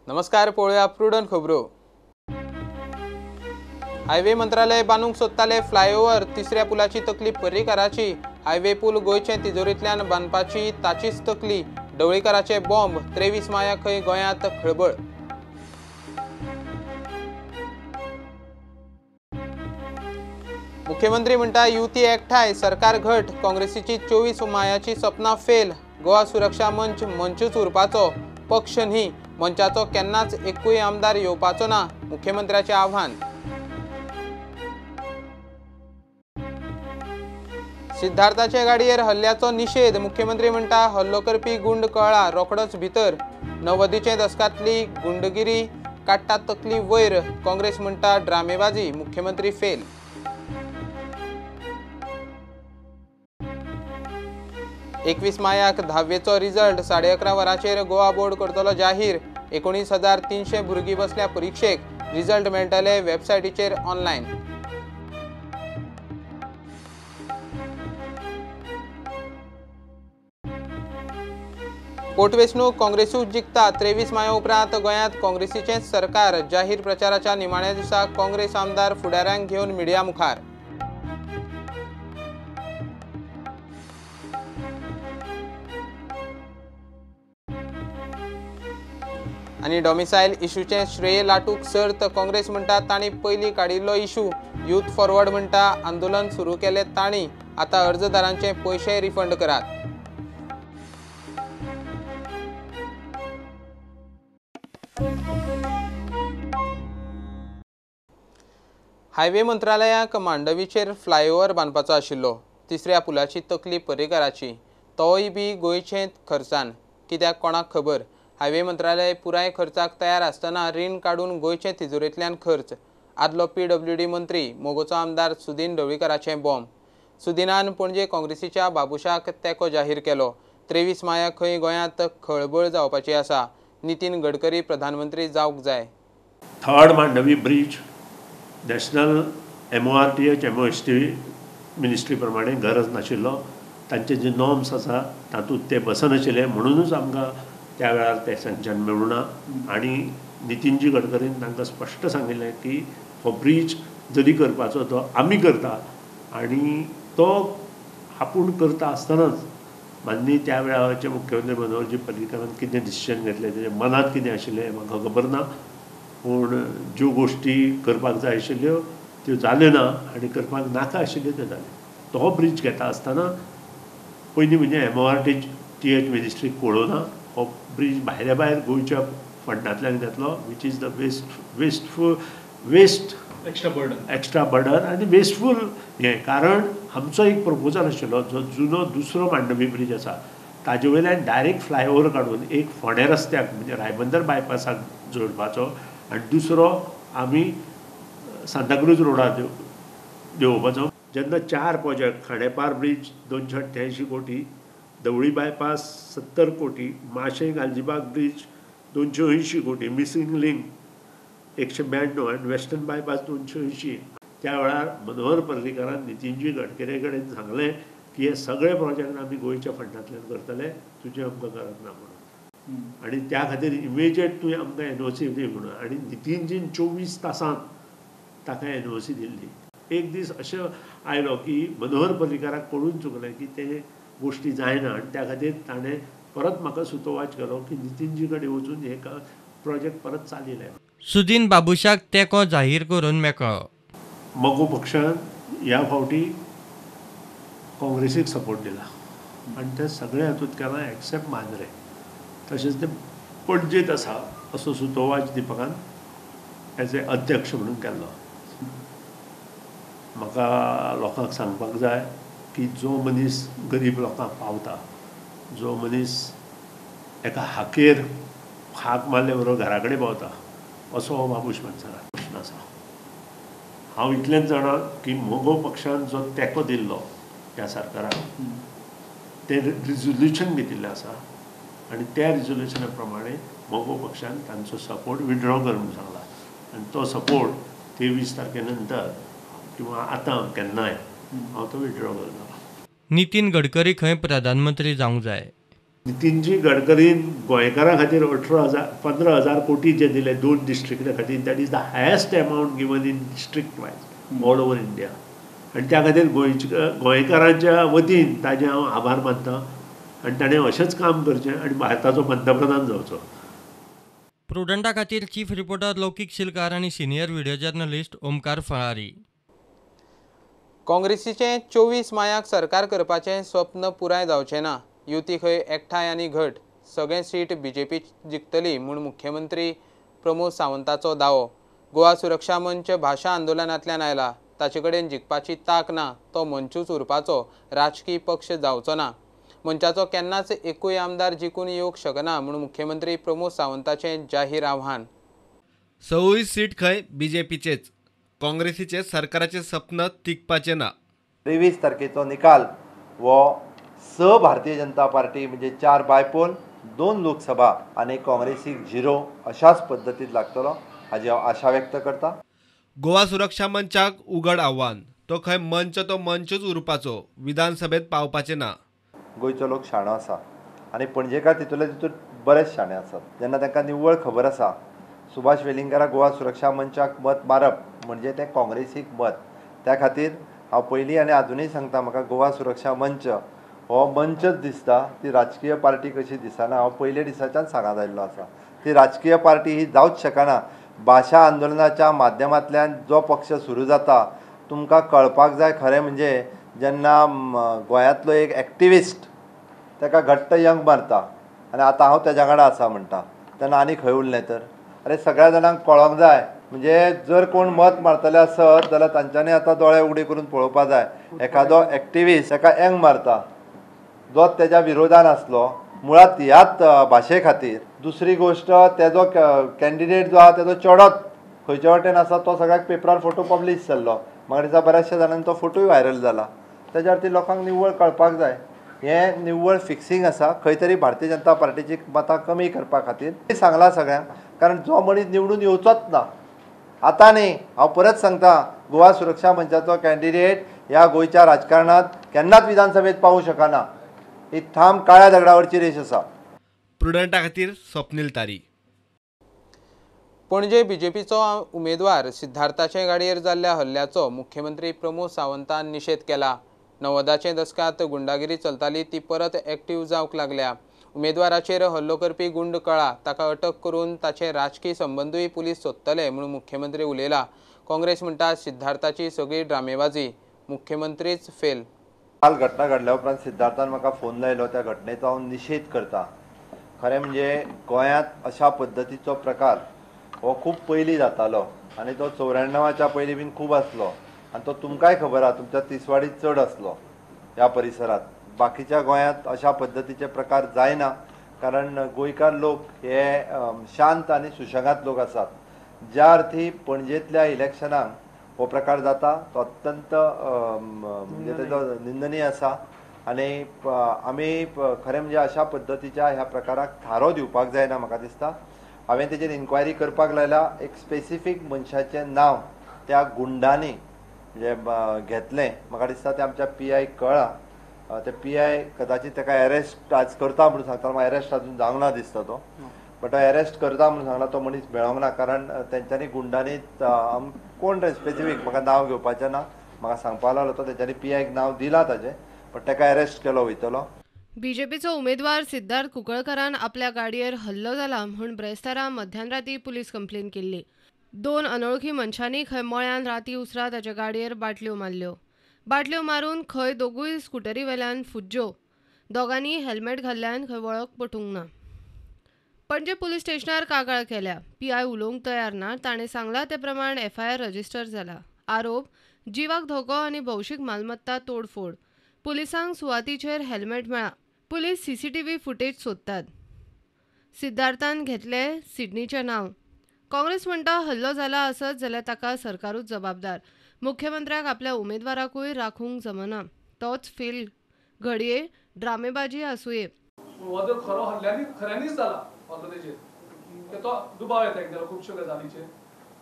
नमस्कार, पळोवया प्रुडंट खबरो. हायवे मंत्रालय बांदूंक सोदताले फ्लायओव्हर, तिसऱ्या पुलाची तकली पर्रीकाराची. हायवे पूल गोंयचे तिजोरींतल्यान बांदपाची ताचीच तकली. ढवळीकाराचे बॉम्ब, 23 माया खंय गोंयांत खळबळ. मुख्यमंत्री म्हणटा युती एकठांय, सरकार घट. काँग्रेसीची 24 मायाची सपनां फेल. गोवा सुरक्षा मंच मंचूच उरपाचो, पक्ष न्ही. मंचाचो केन्नाच एकूय आमदार येवपाचो ना, मुख्यमंत्र्याचें आव्हान. सिद्धार्थाचे गाडयेर हल्ल्याचो निशेध. मुख्यमंत्री म्हणटा हल्लो करपी गुंड कळ्ळा, रोखडोच भितर. 90चे दसकांतली गुंडगिरी काडटा तकली वयर. काँग्रेस म्हणटा ड्रामेबाजी, मुख्यमंत्री फेल. 21 मायाक धावेचो रिजल्ट, 11:30 वरांचेर गोवा बोर्ड करतलो जाहीर. 19,300 भुरगीं बसल्या परिक्षेक. रिजल्ट मेळटले वेबसायटीचेर ऑनलायन. पोटवेंचणूक काँग्रेसूच जिखता. 23 माया उपरांत गोंयांत काँग्रेसीचेंच सरकार. जाहीर प्रचाराच्या निमाण्या दिसा काँग्रेस आमदार फुडाऱ्यांक घेवन मिडिया मुखार. आनी डॉमिसायल इशूचें श्रेय लाटूक सर्त. काँग्रेस म्हणटा तांणी पयलीं काडिल्लो इशू. यूथ फॉरवर्ड म्हणटा आंदोलन सुरू केलें तांणी, आतां अर्जदारांचे पयशे रिफंड करात. हायवे मंत्रालयाक मांडवीचेर फ्लायओव्हर बांदपाचो आशिल्लो. तिसऱ्या पुलाची तकली पर्रीकाराची, तोय बी गोंयचे खर्चान. कित्याक कोणाक खबर. हायवे मंत्रालय पुराय खर्चाक तयार आसतना रीण काडून गोंयचे तिजोरेंतल्यान खर्च. आदलो PWD मंत्री मोगोचो आमदार सुदीन ढवळीकाराचें बॉम्ब. सुदिनान पणजे काँग्रेसीच्या बाबुशाक तेंको जाहीर केलो. 23 माया खंय गोंयांत खळबळ जावपाची आसा. नितीन गडकरी प्रधानमंत्री जावंक जाय. Third Mandovi bridge national MORTH MOST ministry प्रमाणे गरज नाशिल्लो. तांचे जे नॉर्म्स आसा तातूंत ते बसनाशिल्ले, म्हणुनूच आमकां त्या वेळार ते सँक्शन मेळूं ना. आनी नितीनजी गडकरीन तांकां स्पश्ट सांगिल्लें की हो ब्रीज जरी करपाचो तो आमी करता, आनी तो आपूण करता आसतनाच माननीय त्या वेळाचे मुख्यमंत्री मनोहरजी पर्रीकारान कितें डिसिजन घेतलें, तेजे मनांत कितें आशिल्लें म्हाका खबर ना, पूण ज्यो गोश्टी करपाक जाय आशिल्ल्यो त्यो जाल्यो ना आनी करपाक नाका आशिल्ल्यो त्यो जाल्यो. तो ब्रीज घेता आसतना पयलीं म्हणजे MORTH मिनिस्ट्रीक कळोवना हो ब्रीज भायल्या भायर गोंयच्या फंडांतल्यान घेतलो, which is the waste extra burden आनी वेस्टफूल हें. कारण आमचो एक प्रपोजल आशिल्लो, जो जुनो दुसरो मांडवी ब्रीज आसा ताजे वयल्यान डायरेक्ट फ्लायओव्हर काडून एक फोंडें रस्त्याक म्हणजे रायबंदर बायपासाक जोडपाचो आनी दुसरो आमी सांताक्रूज रोडार देंवोवपाचो. जेन्ना 4 प्रोजेक्ट, खांडेपार ब्रीज 288 कोटी, धवळी बायपास 70 कोटी, माशें गालजीबाग ब्रीज 280 कोटी, मिसिंग लिंक 192 आनी वेस्टर्न बायपास 280. त्या वेळार मनोहर पर्रीकारान नितीनजी गडकरी कडेन सांगलें की हे सगळे प्रोजेक्ट आमी गोंयच्या फंडांतल्यान करतले, तुजें आमकां गरज ना म्हणून. आनी त्या खातीर इमिजिएट तुवें आमकां NOC दी म्हणून. आनी नितीनजीन 24 तासांत ताका NOC दिल्ली. एक दीस अशें आयलो की मनोहर पर्रीकाराक कळून चुकलें की ते गोश्टी जायना, आनी त्या खातीर ताणें परत म्हाका सुतोवाच केलो की नितीनजी कडेन वचून हे प्रोजेक्ट परत चालीक. सुदीन बाबुशाक तेंको जाहीर करून मेकळो. मगो पक्षान ह्या फावटी काँग्रेसीक सपोर्ट दिला आनी ते सगळे हातूंत केलां एक्सेप्ट मांद्रे. तशेंच ते पणजेंत आसा असो सुतोवाच दीपकान एज ए अध्यक्ष म्हणून केल्लो. म्हाका लोकांक सांगपाक जाय की जो मनीस गरीब लोकांक पावता, जो मनीस एका हाकेर हाक मारले बरोबर घरा कडेन पावता, असो हो बाबूश मनसरा प्रश्न आसा. हांव इतलेंच जाणा की मगो पक्षान जो तेंको दिल्लो त्या सरकाराक, तें रिजोल्युशन घेतिल्लें आसा आनी त्या रिजोल्युशना प्रमाणे मगो पक्षान तांचो सपोर्ट विड्रॉ कर म्हणून सांगला. आनी तो सपोर्ट 23 तारखे नंतर किंवा आतां केन्नाय हांव तो विड्रॉ करता. नितीन गडकरी खंय प्रधानमंत्री जावंक जाय. नितीनजी गडकरीन गोंयकारां खातीर 15,000 कोटी जे दिले 2 डिस्ट्रिक्टा खातीर, that is the highest amount given in district wise all over India. आनी त्या खातीर गोंयकारांच्या वतीन ताजें हांव आभार मानता आनी ताणें अशेंच काम करचें आनी भारताचो पंतप्रधान जावचो. प्रुडंटा खातीर चीफ रिपोर्टर लौकीक शिलकार आनी senior video journalist Omkar Falari. काँग्रेसीचें 24 मायाक सरकार करपाचें स्वप्न पुराय जावचें ना. युती खंय एकठांय आनी घट, सगळे सीट बीजेपी जिखतली म्हूण मुख्यमंत्री प्रमोद सावंताचो दावो. गोवा सुरक्षा मंच भाशा आंदोलनांतल्यान आयला, ताचे कडेन जिखपाची ताक ना, तो मंचूच उरपाचो राजकीय पक्ष जावचो ना. मंचाचो केन्नाच एकूय आमदार जिखून येवंक शकना म्हूण मुख्यमंत्री प्रमोद सावंताचें जाहीर आव्हान. सवूय सीट खंय बीजेपीचेच, काँग्रेसीचे सरकाराचे सपन तिगपाचें ना. 23 तारखेचो निकाल हो 6 भारतीय जनता पार्टी म्हणजे 4 बायपोल, 2 लोकसभा आनी काँग्रेसीक 0 अशाच पद्दतीत लागतलो हाजी हांव आशा व्यक्त करता. गोवा सुरक्षा मंचाक उघड आव्हान, तो खंय मंच तो मंचूच उरपाचो, विधानसभेत पावपाचें ना. गोंयचो लोक शाणो आसा आनी पणजेकार तितूंतले तितूंत बरेच शाणे आसात. जेन्ना तांकां निव्वळ खबर आसा सुभाष वेलिंगकाराक गोवा सुरक्षा मंचाक मत मारप म्हणजे तें काँग्रेसीक मत. त्या खातीर हांव पयलीं आनी आजुनूय सांगता, म्हाका गोवा सुरक्षा मंच हो मंचच दिसता, ती राजकीय पार्टी कशी दिसना. हांव पयले दिसाच्यान सांगत आयिल्लो आसा, ती राजकीय पार्टी ही जावच शकना. भाशा आंदोलनाच्या माध्यमांतल्यान जो पक्ष सुरू जाता तुमकां कळपाक जाय. खरें म्हणजे जेन्ना गोंयांतलो एक एक्टिविस्ट ताका घट्ट यंग मारता आनी आतां हांव तेज्या वांगडा आसा म्हणटा, तेन्ना आनी खंय उरलें तर? अरे सगळ्या जाणांक कळोंक जाय. म्हणजे जर कोण मत मारतले आसत जाल्यार तांच्यांनी आतां दोळे उगडे करून पळोवपा जाय. एखादो एक्टिविस्ट ताका यंग मारता जो तेज्या विरोधान आसलो मुळांत ह्याच भाशे खातीर. दुसरी गोश्ट, तेजो कॅन्डिडेट जो आहा तेजो चेडोच खंयच्या वाटेन आसा तो सगळ्याक पेपरार फोटो पब्लीश जाल्लो. म्हाका दिसता बऱ्याचशा जाणांनी तो फोटोय व्हायरल जाला. तेज्या खातीर लोकांक निव्वळ कळपाक जाय हें निव्वळ फिक्सिंग आसा. खंय तरी भारतीय जनता पार्टीची मतां कमी करपा खातीर सांगलां सगळ्यांक, कारण जो मनीस निवडून येवचोच ना. आतां न्ही, हांव परत सांगता, गोवा सुरक्षा मंचाचो कॅन्डिडेट ह्या गोंयच्या राजकारणांत केन्नाच विधानसभेत पावूंक शकना. ही ठाम काळ्या दगडावरची रेश आसा. प्रुडंटा खातीर स्वप्नील तारी. पणजे बीजेपीचो उमेदवार सिद्धार्थाचे गाडयेर जाल्ल्या हल्ल्याचो मुख्यमंत्री प्रमोद सावंतान निशेध केला. 90च्या दशकांत गुंडागिरी चलताली ती परत एक्टिव जावंक लागल्या. उमेदवाराचेर हल्लो करपी गुंड कळा, ताका अटक करून ताचे राजकीय संबंदूय पुलीस सोदतले म्हणून मुख्यमंत्री उलयला. काँग्रेस म्हणटा सिद्धार्थाची सगळी ड्रामेबाजी, मुख्यमंत्रीच फेल. काल घटना घडल्या उपरांत सिद्धार्थान म्हाका फोन लायलो. त्या घटनेचो हांव निशेध करता. खरें म्हणजे गोंयांत अशा पद्दतीचो प्रकार हो खूब पयलीं जातालो आनी तो 94च्या पयलीं बीन खूब आसलो आनी तो तुमकांय खबर आसा, तुमच्या तिसवाडीत चड आसलो ह्या परिसरांत. बाकीच्या गोंयांत अशा पद्दतीचे प्रकार जायना, कारण गोंयकार लोक हे शांत आनी सुशेगाद लोक आसात. ज्या अर्थी पणजेंतल्या इलेक्शनाक हो प्रकार जाता तो अत्यंत म्हणजे तेजो निंदनीय आसा आनी आमी खरें म्हणजे अशा पद्दतीच्या ह्या प्रकाराक थारो दिवपाक जायना. म्हाका दिसता हांवें तेजेर इन्क्वायरी करपाक लायला. एक स्पेसिफीक मनशाचें नांव त्या गुंडांनी म्हणजे घेतलें. म्हाका दिसता तें आमच्या पी आयक कळ्ळां. ते पी I कदाचित ताका एरेस्ट आज करता म्हणून सांगता, म्हाका एरेस्ट अजून जावंक ना दिसता तो, बट तो एरेस्ट करता म्हणून सांगला. तो मनीस मेळोंक ना, कारण तेंच्यांनी गुंडांनी कोण रे स्पेसिफीक म्हाका नांव घेवपाचें ना, म्हाका सांगपाक लागलो तो तेंच्यांनी पी आयक नांव दिलां ताजें, बट ताका एरेस्ट केलो वयतलो. बीजेपीचो उमेदवार सिद्धार्थ कुंकळकरान आपल्या गाडयेर हल्लो जाला म्हूण ब्रेस्तारा मध्यान राती पुलीस कंप्लेन केल्ली. 2 अनोळखी मनशांनी खंय मळ्यान राती उसरां ताच्या गाडयेर बाटल्यो मारल्यो. बाटल्यो मारून खंय दोगूय स्कुटरी वेल्यान फुज्ज्यो. दोगांनी हेल्मेट घाल्ल्यान खंय वळख पटूंक ना. पणजे पुलीस स्टेशनार कागाळ केल्या. पी I उलोवंक तयार ना. ताणें सांगलां ते प्रमाण एफ I R register जाला. आरोप जिवाक धोको आनी भौशीक मालमत्ता तोडफोड. पुलिसांक सुवातीचेर हेल्मेट मेळ्ळा. पुलीस सीसीटीव्ही फुटेज सोदतात. सिद्धार्थान घेतले सिडनीचें नांव. काँग्रेस म्हणटा हल्लो जाला आसत जाल्यार ताका सरकारूच जबाबदार. मुख्यमंत्र्याक आपल्या उमेदवाराकूय राखूंक जमना. तोच फेल, घडये ड्रामेबाजी आसुये. हो जर खरो हल्ल्यांनी खऱ्यांनीच जाला हल्लो तेजेर तो दुबाव येता एकदा खुबश्यो गजालीचेर,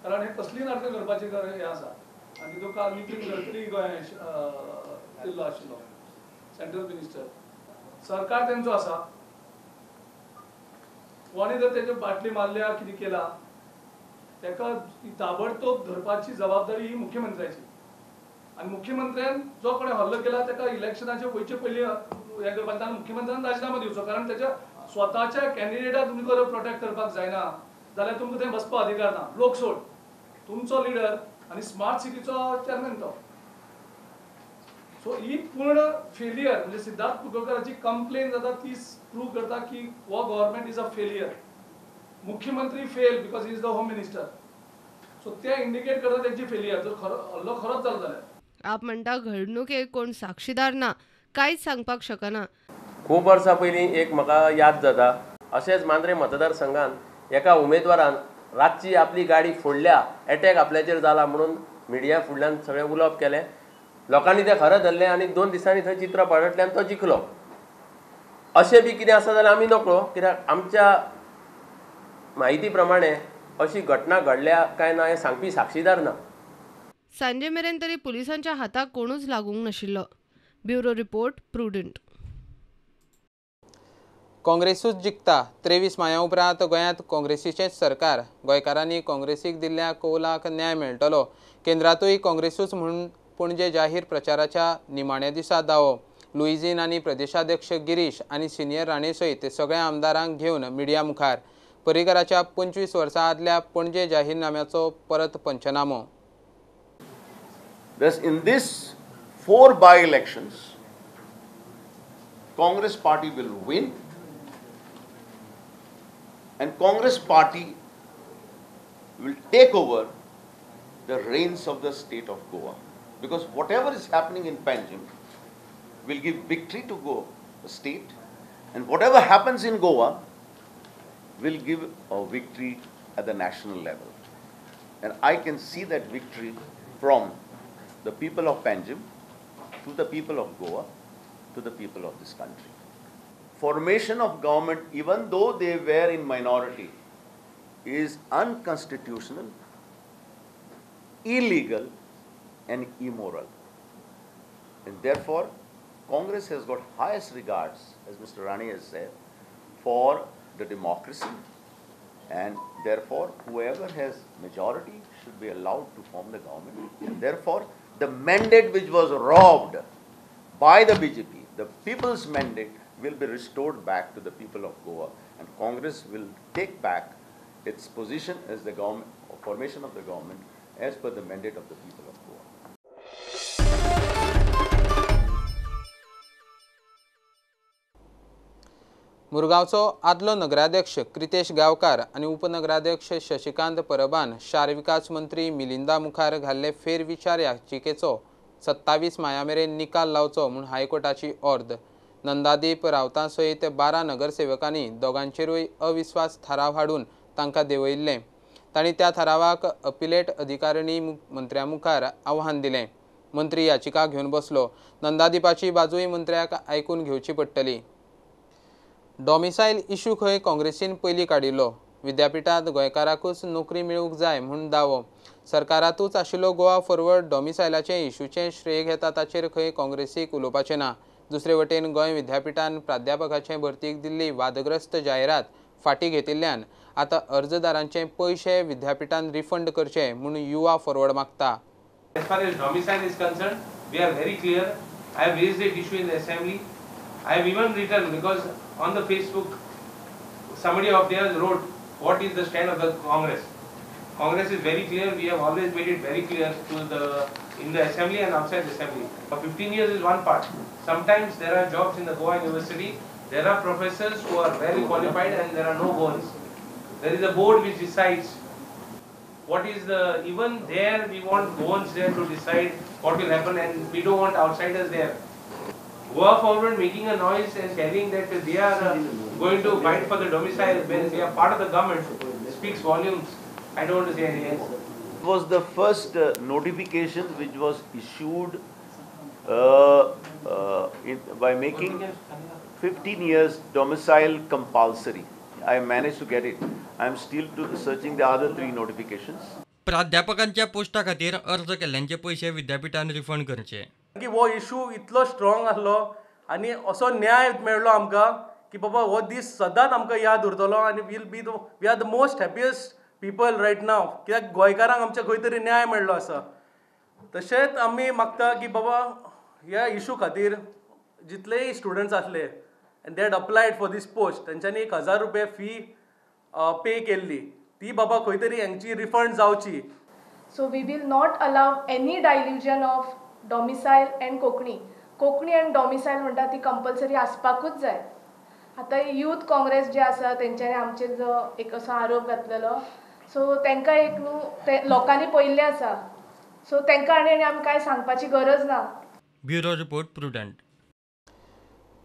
कारण हे कसलीय नाटकां करपाची हें आसा. आनी तितून काल नितीन गडकरी गोंय येयल्लो आशिल्लो सेंट्रल मिनिस्टर. सरकार तेंचो आसा, कोणी जर तेजे बाटली मारल्या कितें केला ताका ताबडतोब धरपाची जबाबदारी ही मुख्यमंत्र्याची आनी मुख्यमंत्र्यान जो कोणे हल्लो केला ताका इलेक्शनाचे वयचे पयलीं हें करपाक ताणें मुख्यमंत्र्यान राजिनामो दिवचो, कारण तेच्या स्वताच्या कॅन्डिडेटाक तुमकां जर प्रोटेक्ट करपाक जायना जाल्यार तुमकां थंय बसपा अधिकार ना. लोक सोड, तुमचो लिडर आनी स्मार्ट सिटीचो चेअरमॅन तो. सो ही पूर्ण फेलियर म्हणजे सिद्धार्थ कुंकळकराची कंप्लेन जाता ती प्रूव करता की हो गव्हर्मेंट is a failure, मुख्यमंत्री fail because he is the home minister. So ते इंडिकेट करता तेंची फेलियर, जर खरो हल्लो खरोच जालो जाल्यार. आप म्हणटा घडणुकेक कोण साक्षीदार ना, कांयच सांगपाक शकना. खूब वर्सां पयलीं एक म्हाका याद जाता, अशेंच मांद्रे मतदारसंघान एका उमेदवारान रातची आपली गाडी फोडल्या, एटॅक आपल्याचेर जाला म्हणून मिडिया फुडल्यान सगळें उलोवप केलें, लोकांनी तें खरें धरलें आनी 2 दिसांनी थंय चित्र पाडटलें आनी तो जिखलो. अशें बी कितें आसा जाल्यार आमी नकळो, कित्याक आमच्या म्हायती प्रमाणे अशी घटना घडल्या काय ना हें सांगपी साक्षीदार ना. सांजे मेरेन तरी पुलिसांच्या हाताक कोणूच लागूंक नाशिल्लो. Bureau report, Prudent. काँग्रेसूच जिखता. 23 माया उपरांत गोंयांत काँग्रेसीचेंच सरकार. गोंयकारांनी काँग्रेसीक दिल्ल्या कौलाक न्याय मेळटलो. केंद्रांतूय काँग्रेसूच म्हूण पणजे जाहीर प्रचाराच्या निमाण्या दिसा दावो. लुईझीन आनी प्रदेशाध्यक्ष गिरीश आनी सिनियर राणे सयत सगळ्या आमदारांक घेवन मिडिया मुखार. पर्रीकराच्या 25 वर्सां आदल्या पणजे जाहीरनाम्याचो परत पंचनामो. Thus, in this 4 by-elections, Congress party will win and Congress party will take over the reins of the state of Goa. Because whatever is happening in Panjim will give victory to Goa state, and whatever happens in Goa will give a victory at the national level. And I can see that victory from the people of Panjim to the people of Goa to the people of this country. Formation of government, even though they were in minority, is unconstitutional, illegal and immoral. And therefore, Congress has got highest regards, as Mr. Rane has said, for the democracy, and therefore whoever has majority should be allowed to form the government. And therefore, the mandate which was robbed by the BJP, the people's mandate, will be restored back to the people of Goa, and Congress will take back its position as the government, formation of the government, as per the mandate of the people of Goa. मुरगांवचो आदलो नगराध्यक्ष क्रितेश गांवकार आनी उपनगराध्यक्ष शशिकांत परबान शार विकास मंत्री Melinda मुखार घाल्ले फेरविचार याचिकेचो 27 माया मेरेन निकाल लावचो म्हूण हायकोर्टाची ऑर्द. नंदादीप रावता सयत 12 नगरसेवकांनी दोगांचेरूय अविस्वास थाराव हाडून तांकां देंवयिल्लें. तांणी त्या थारावाक अपिलेट अधिकारिणी मंत्र्या मुखार आव्हान दिलें. मंत्री याचिका घेवन बसलो. नंदादीपाची बाजूय मंत्र्याक आयकून घेवची पडटली. डॉमिसायल इशू खंय काँग्रेसीन पयलीं काडिल्लो. विद्यापिठांत गोंयकाराकूच नोकरी मेळूंक जाय म्हूण दावो. सरकारांतूच आशिल्लो गोवा फॉरवर्ड डॉमिसायलाचें इशूचें श्रेय घेता ताचेर खंय काँग्रेसीक उलोवपाचें ना. दुसरे वटेन गोंय विद्यापिठान प्राध्यापकाचे भरतीक दिल्ली वादग्रस्त जायरात फाटीं घेतिल्ल्यान आतां अर्जदारांचे पयशे विद्यापिठान रिफंड करचे म्हूण युवा फॉरवर्ड मागता. As far as domicile is concerned, we are very clear. I have raised that issue in the assembly. I have even written, because on the Facebook somebody of theirs wrote, what is the stand of the Congress? Congress is very clear. We have always made it very clear to the in the assembly and outside the assembly. For 15 years is one part. Sometimes there are jobs in the Goa University. There are professors who are very qualified and there are no Goans. There is a board which decides what is the, even there we want Goans there to decide what will happen, and we don't want outsiders there. Goa Forward making a noise and telling that they are going to fight for the domicile when they are part of the government speaks volumes. I don't want to say anything else. It was the first notification which was issued by making 15 years domicile compulsory. I managed to get it. I am still searching the other 3 notifications. प्राध्यापकांच्या पोस्टा खातीर अर्ज केल्ल्यांचे पयशे विद्यापिठान refund करचे. की हो issue इतलो strong आसलो आनी असो न्याय मेळ्ळो आमकां की बाबा हो दीस सदांच आमकां याद उरतलो आनी we'll be the we are the most happiest people right now, कित्याक गोंयकारांक आमच्या खंय तरी न्याय मेळ्ळो आसा. तशेंच आमी मागता की बाबा ह्या इशू खातीर जितलेय स्टुडंट्स आसले and they had applied for this post, तेंच्यांनी 1000 रुपया फी पे केल्ली, ती बाबा खंय तरी हेंची रिफंड जावची. So we will not allow any dilution of domicile and Konkani. Konkani and domicile म्हणटा ती कंपल्सरी आसपाकूच जाय. आतां यूथ काँग्रेस जे आसा तेंच्यांनी आमचेर जो एक असो आरोप घातलेलो, सो तांकां एक न्हू ते लोकांनी पळयल्लें आसा, सो तांकां आनी आमी कांय सांगपाची गरज ना. Bureau report, Prudent.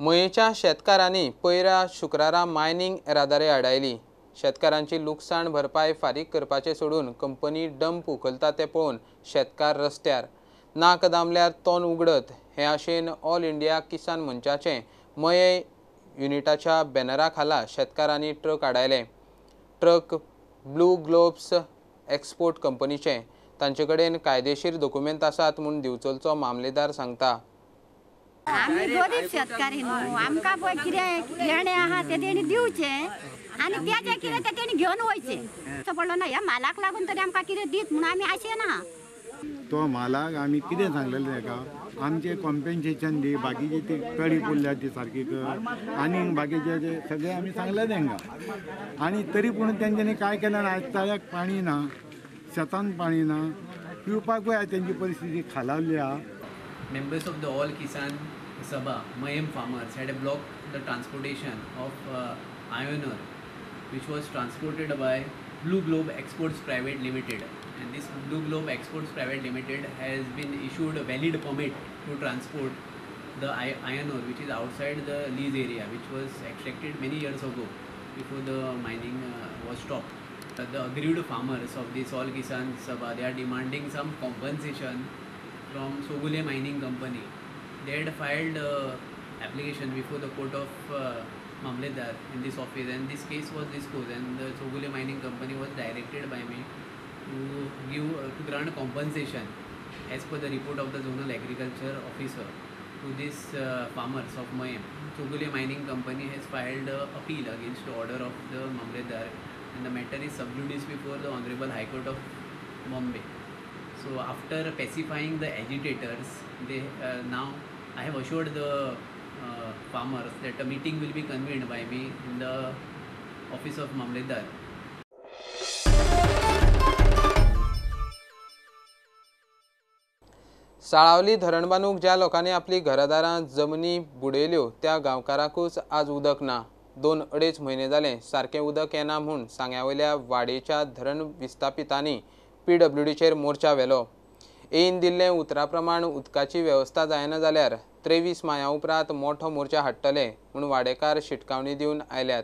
मयेच्या शेतकारांनी पयरा शुक्रारा मायनींग येरादारी आडायली. शेतकारांची लुकसाण भरपाय फारीक करपाचें सोडून कंपनी डंप उखलता तें पळोवन शेतकार रस्त्यार. नाक दामल्यार तोंड उगडत हे आशेन ऑल इंडिया किसान मंचाचें मये युनिटाच्या बॅनरा खाला शेतकारांनी ट्रक आडायले. ट्रक ब्लू ग्लोब्स एक्सपोर्ट कंपनीचे, तांचे कडेन कायदेशीर दोकुमेंत आसात म्हूण दिवचलचो मामलेदार सांगता. आमी गरीब शेतकारी न्हू, आमकां पळय कितें देणें आहा तें तेणी दिवचें आनी तेजें कितें तें तेणी घेवन वयचें. पडलो ना ह्या म्हालाक लागून तरी आमकां कितें दीत म्हणून आमी आशेन आहा. तो म्हालाक आमी कितें सांगलेलें ताका, आमचें कॉम्पेन्सेशन दी, बाकीची ती कडी पुरल्या ती सारकी कर आनी बाकीचे जे सगळें आमी सांगलें तांकां. आनी तरी पूण तेंच्यांनी कांय केलें ना. आयज तळ्याक पाणी ना, शेतान पाणी ना, पिवपाकूय आयज तेंची परिस्थिती खालावली आहा. Members of the All Kisan Sabha, Mayem farmers had blocked the transportation of iron ore, which was transported by Blue Globe Exports Private Limited. And this Blue Globe Exports Private Limited has been issued a valid permit to transport the iron ore, which is outside the lease area, which was extracted many years ago before the mining was stopped. The aggrieved farmers of this All Kisan Sabha, they are demanding some compensation from Sogule Mining Company. They had filed application before the court of Mamledar in this office, and this case was disposed, and the Sogule Mining Company was directed by me to give to grant compensation as per the report of the zonal agriculture officer to these farmers of Mayem. Sogule Mining Company has filed appeal against the order of the Mamledar, and the matter is sub judice before the Honorable High Court of Bombay. So after pacifying the agitators, they now I have assured the farmers that a meeting will be convened by me in the office of Mamledar. Salaulim धरण बांदूंक ज्या लोकांनी आपली घरादारां जमनी बुडयल्यो त्या गांवकारांकूच आज उदक ना. 2-2.5 म्हयने जाले सारकें उदक येना म्हूण सांग्या वयल्या वाडेच्या धरण विस्थापितांनी पीडब्ल्यूडीचेर मोर्चा व्हेलो. एईन दिल्ले उतरा प्रमाण उदकाची वेवस्था जायना जाल्यार 23 माया उपरांत मोठो मोर्चा हाडटले म्हूण वाडेकार शिटकावणी दिवन आयल्यात.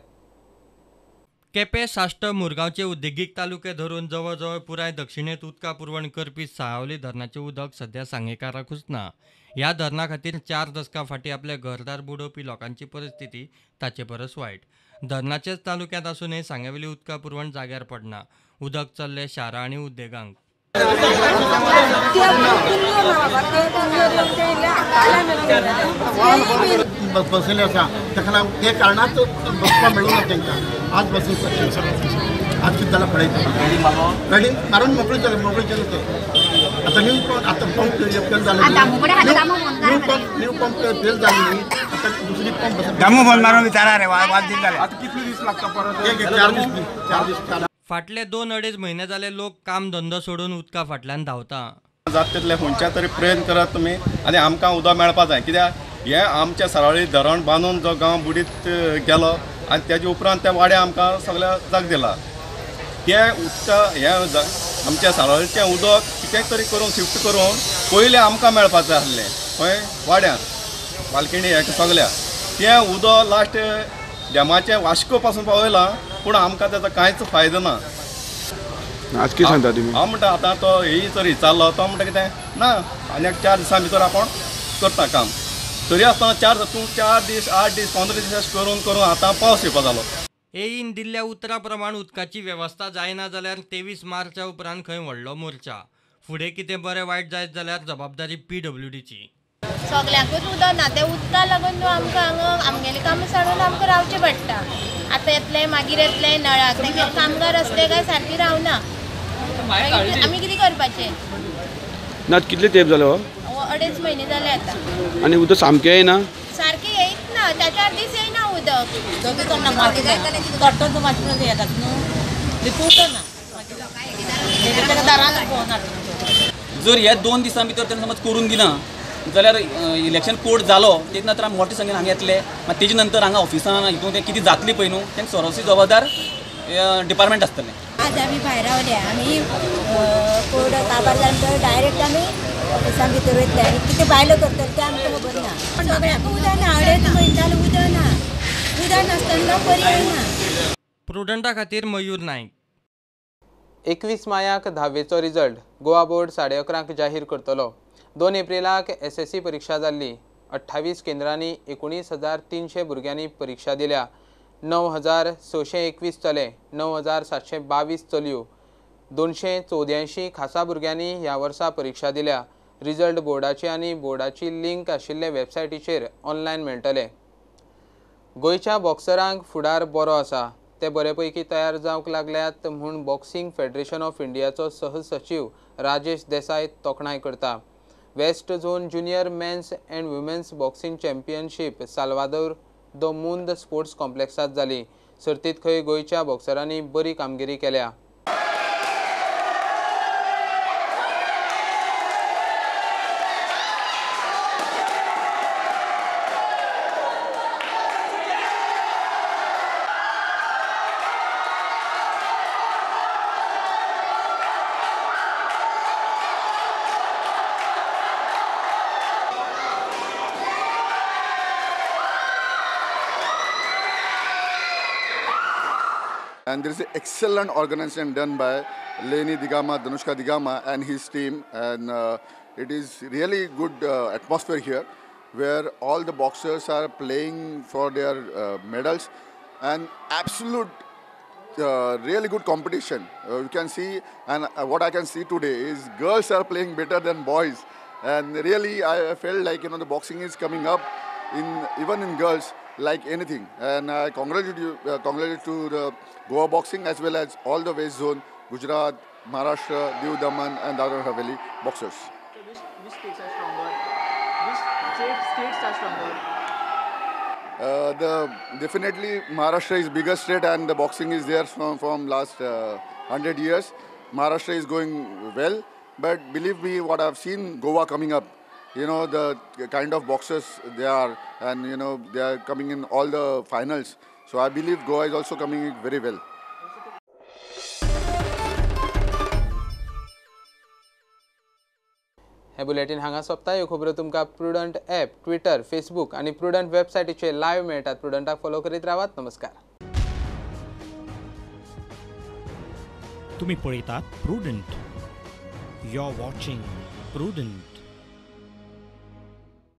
केपें, साश्ट, मुरगांवचे उद्देगीक तालुके धरून जवळजवळ पुराय दक्षिणेंत उदका पुरवण करपी साळावली धरणाचें उदक सध्या सांगेकाराकूच ना. ह्या धरणा खातीर 4 दसकां फाटीं आपले घरदार बुडोवपी लोकांची परिस्थिती ताचे परस वायट. धरणाचेच तालुक्यांत आसूनय सांग्यावेली उदका पुरवण जाग्यार पडना. उदक चल्लें शारां आनी उद्देगांक. बसले आसा ताका लागून ते कारणांत बसपाक मेळूंक ना तांकां. आज बसून आज कितें जालां पळयता, गाडी मारून मोकळी जालें, मोकळी जालें तें. आतां न्यू पंप, आतां पंप फेल जालें, न्यू पंप फेल जाली न्ही, आतां दुसरी पंप दामू फोन मारून विचारा रे, वाज दीस जाले. आतां कितले दीस लागता परत? एक 4 दीस, 4 दीस. फाटले 2-2.5 म्हयने जाले लोक काम धंदो सोडून उदका फाटल्यान धांवता. जाता तितले खंयच्या तरी प्रयत्न करात तुमी आनी आमकां उदक मेळपा जाय. कित्याक हें आमच्या साळावली धरण बांदून जो गांव बुडीत गेलो आनी तेजे उपरांत त्या वाड्या आमकां सगळ्या जाग दिला. तें उदका हें आमच्या साळावलीचें उदक कितें तरी करून शिफ्ट करून पयलें आमकां मेळपाचें आसलें खंय वाड्यांत वालकिणी हें सगळ्या तें उदक लास्ट डॅमाचें वास्को पासून पावयलां, पूण आमकां तेजो कांयच फायदो ना. आज कितें सांगता तुमी? हांव म्हणटा आतां तो ही जर विचारलो तो म्हणटा कितें ना आनी एक 4 दिसां भितर आपूण करता काम. तरी आसतना 4 दीस 8 दीस 15 दीस अशें करून करून आतां पावस येवपा जालो. एईन दिल्ल्या उतरा प्रमाण उदकाची वेवस्था जायना जाल्यार 23 मार्चा उपरांत खंय व्हडलो मोर्चा. फुडें कितें बरें वायट जायत जाल्यार जबाबदारी पीडब्ल्यूडीची. सगल्यांकूच उदक ना. तें उदका लागून न्हू आमकां हांगा आमगेलें कामां साणून आमकां रावचें पडटा. आतां येतलें मागीर येतलें नळाक तेंगेले कामगार आसले काय सारकी रावना. मागीर आमी कितें करपाचें? ना कितले तेंप जालो? 2.5 म्हयने जाले आतां. आनी उदक सामकें येना? सारकें येयत ना, 4 दीस येयना उदक. जर ह्या 2 दिसां भितर तेणें समज करून दिना जाल्यार इलेक्शन कोड जालो तेजे नंतर आमी मोठे संख्येन हांगा येतले. मागीर तेजे नंतर हांगा ऑफिसान हितून तें कितें जातलें पळय न्हू तें सर्वस्वी जबाबदार डिपार्टमेंट आसतलें. आज आमी भायर रावले, आमी कोड काबार जाले म्हणटकीर डायरेक्ट आमी ऑफिसान भितर वयतले आनी कितें बायलो करतले तें आमकां खबर ना. सगळ्यांक उदक ना, 2.5 म्हयने जाले उदक ना. उदक नासतना पर्याय ना. प्रुडंटा खातीर मयूर नायक. 21 मायाक 10वेचो रिजल्ट गोवा बोर्ड 11:30 जाहीर करतलो. 2 एप्रिलाक SSC परिक्षा जाल्ली. 28 केंद्रांनी 19,300 भुरग्यांनी परिक्षा दिल्या. 9,621 चले, 9,722 चलयो, 284 खासा भुरग्यांनी ह्या वर्सा परिक्षा दिल्या. रिजल्ट बोर्डाची आनी बोर्डाची लिंक आशिल्ले वेबसायटीचेर ऑनलायन मेळटले. गोंयच्या बॉक्सरांक फुडार बरो आसा, ते बरेपैकी तयार जावंक लागल्यात म्हूण बॉक्सिंग फेडरेशन ऑफ इंडियाचो सहसचीव राजेश देसाय तोखणाय करता. West zone junior men's and women's boxing championship Salvador do Mundo sports कॉम्प्लेक्सांत जाली. सर्तींत खंय गोंयच्या बॉक्सरांनी बरी कामगिरी केल्या. And there is an excellent organization done by Leni Digama, Danushka Digama and his team, and it is really good atmosphere here where all the boxers are playing for their medals, and absolute really good competition. You can see, and what I can see today is girls are playing better than boys, and really I felt like, you know, the boxing is coming up in even in girls like anything. And I congratulate you, congratulate to the Goa boxing as well as all the West Zone, Gujarat, Maharashtra, Diu Daman and Dadra Haveli boxers. So which states are stronger? Which states are stronger? Definitely Maharashtra is biggest state and the boxing is there from last 100 years. Maharashtra is going well, but believe me, what I've seen Goa coming up, you know, the kind of boxers they are, and you know, they are coming in all the finals. So I believe Goa is also coming in very well. हे bulletin हांगा सोंपता. ह्यो खबरो तुमकां prudent app, Twitter, Facebook आनी prudent वेबसायटीचेर live मेळटात. प्रुडंटाक follow करीत रावात. नमस्कार. तुमी पळयतात Prudent. You are watching Prudent.